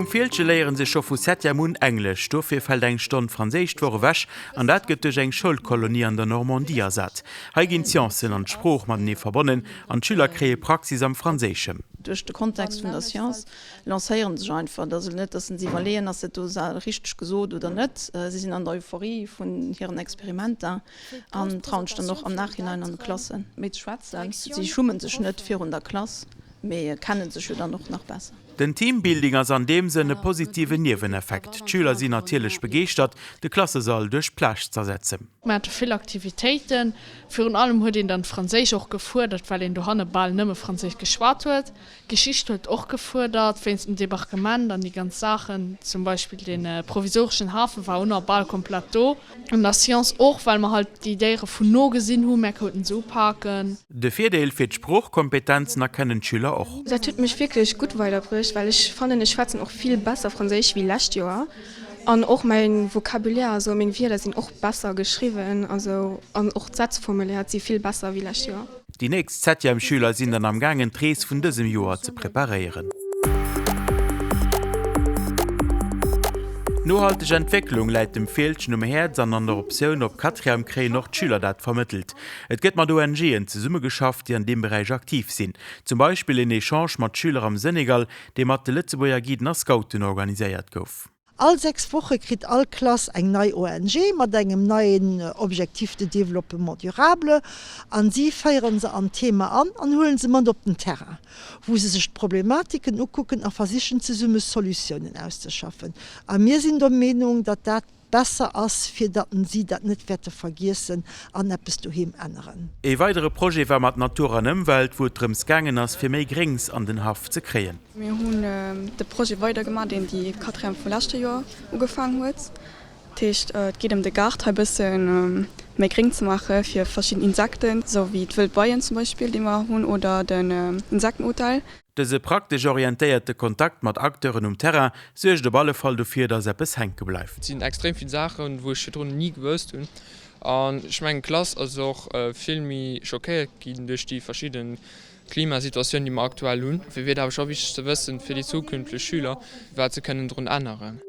Um Fieldge léiere se scho vu Septième un Englesch, dofir fält eng Stonn Franséisch d'Woch ewech an dat gëtt duerch eng Schoulkolonie an der Normandie ersat. Hei ginn d'Sciencen an d'Sprooch matenee verbonnen an d'Schüler kréie Praxis am Franséischen. Duerch de Kontext vun der Science lancéieren sech einfach. Et ass elo net, datt se iwwerleeën, ass dat do richteg gesot oder net. Si sinn an der Euphorie vun hiren Experimenter an trauen sech dann och am Nachhinein an de Klasse méi ze schwätzen. Si schummen sech net virun der Klass, mee kennen sech jo dann och nach besser. Den Teambuilding ass an deem Sënn e positiven Nieweneffekt. D'Schüler sinn natierlech begeeschtert, de Klassesall duerch d'Plage z'ersetzen. Mir hate vill Aktivitéiten. Virun allem huet een dann d'Franséisch och gefuerdert, well een dohanne bal nëmme Franséisch geschwat huet. D'Geschicht huet och gefuerdert, wéinst dem Debarquement an déi ganz Saachen. Zum Beispill dee provisoreschen Hafe war un a bal komplett do. An der Science och, well mer halt déi Déiere vun no gesinn hunn, mär kouten se upaken. De Virdeel fir d'Sproochkompetenzen erkennen d'Schüler och. Dat huet mech wierklech gutt weiderbruecht, well ech fannen, ech schwätzen och vill besser Franséisch wéi lescht Joer. An och mäin Vocabulaire, also meng Wierder sinn och besser geschriwwen, also an och d'Sätz formuléiert si vill besser wéi lescht Joer. Déi nächst Septième-Schüler sinn dann am gaangen d'Rees vun dësem Joer ze preparéieren. Nohalteg Entwécklung läit dem Fieldgen um Häerz an an der Optioun op Quatrième kréien och d'Schüler dat vermëttelt. Et gëtt mat ONGen zesummegeschafft, déi an deem Beräich aktiv sinn. Zum Beispill en Echange mat Schüler am Senegal, dee mat de Lëtzebuerger Guiden a Scouten organiséiert gouf. All 6 Woche kritt all Klass eng nei ONG mat engem neien Objectif de développement durable an si féieren se an d'Thema an an huelen se mat op den Terrain, wou se sech d'Problematiken ukucken a versichen zesumme Solutiounen auszeschaffen. A mir sinn der Meenung, datt dat besser ass, fir datt si dat net wäerte vergiessen an eppes doheem änneren. Ee weidere Projet war mat Natur an Ëmwelt, wou et drëms gaangen ass, fir méi Gréngs an den Haff ze kréien. Mir hunn de Projet weidergemaach, deen déi Quatrième vu leschte Joer ugefaangen huet. Dat heescht, et geet ëm de Gaart hei bësse méi gréng ze maache fir verschidden Insekten, esou wéi d'wëll Beien zum Beispill, déi mer hunn, oder den Insektenhotel. Dëse praktesch orientéierte Kontakt mat Acteuren um Terrain suergt op alle Fall dofir, dass eppes hänke bleift. Et sinn extrem vill Saachen, wou ech virdrun ni gewësst hunn. An ech mengen, d'Klass ass och vill méi schockéiert ginn duerch déi verschidden Klimasituatioun, déi mer aktuell hunn. Dofir wier et awer scho wichteg ze wëssen, fir déi zukünfteg Schüler, wat se kënnen drun änneren.